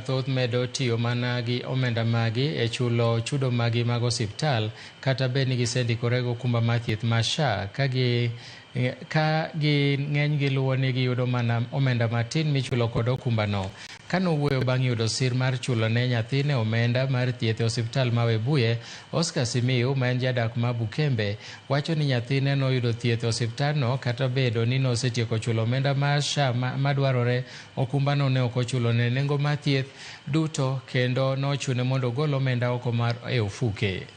mathoth medo tiyo mana gi omenda magi e chulo chudo magi mag osiptal kata bed ni gisendikore gi okumba mar thieth mar SHA ka gi ng'eny giluwo ni giyudo mana omenda matin michulo kod okumbano. Kanowuoyo bang' yudo sir mar chulo ne nyathine omenda mar thieth e osiptal ma Webuye, Oscar Simiyu ma en jadak ma Bukembe wacho ni nyathine noyudo thieth e osiptalno kata obedo ni nosetieko chulo omenda mar SHA madwarore, okumbano ne ok ochulone nengo mar thieth duto kendo nochune mondo ogol omenda oko mar e ofuke.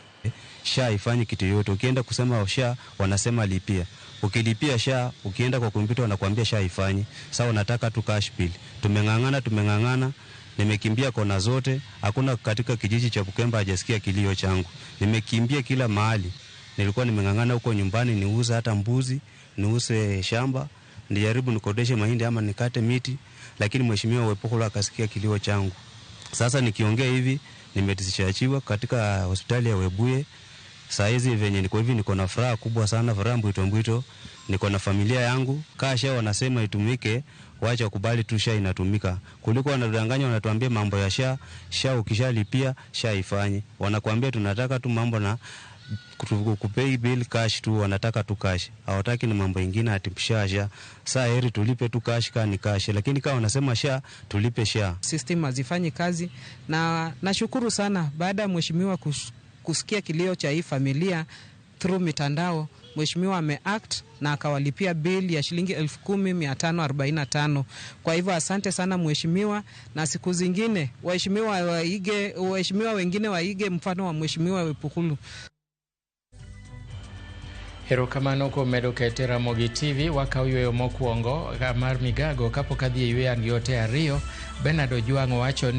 SHA haifanyi kitu yoyote. Ukienda kusema SHA wanasema lipia. Ukilipia SHA, ukienda kwa kompyuta wanakuambia SHA haifanyi. Sasa wanataka tu cash bill. Tumeng'ang'ana, tumeng'ang'ana, nimekimbia kona zote, hakuna katika kijiji cha Bukemba hajasikia kilio changu. Nimekimbia kila mahali. Nilikuwa nimeng'ang'ana huko nyumbani niuze hata mbuzi, niuze shamba, nijaribu nikodeshe mahindi ama nikate miti, lakini mheshimiwa Wepukhulu akasikia kilio changu. Sasa nikiongea hivi nimedischargiwa katika hospitali ya Webuye. Saa hizi venye niko hivi niko na furaha kubwa sana, furaha mbwito mbwito. Niko na familia yangu. Kaa SHA wanasema itumike, wacha kubali tu SHA inatumika. Kuliko wanadanganya wanatuambia mambo ya SHA, SHA ukishalipia SHA ifanye. Wanakuambia tunataka tu mambo na kupay bill cash tu, wanataka tu cash. Hawataki ni mambo ingine ati SHA SHA. Saa heri tulipe tu cash ka ni cash, lakini kama wanasema SHA tulipe SHA. System hazifanyi kazi, na nashukuru sana baada ya mheshimiwa kusikia kilio cha hii familia through mitandao, mheshimiwa ameact na akawalipia bill ya shilingi 10,545. Kwa hivyo asante sana mheshimiwa, na siku zingine waheshimiwa wengine waige mfano wa mheshimiwa Wepukhulu. Erokamano kuom medo kete Ramogi TV. Wakaw yweyo mokwongo mar migago kapok adhi e yweyo an gi ote ariyo. Bernard Ojwang' wacho ni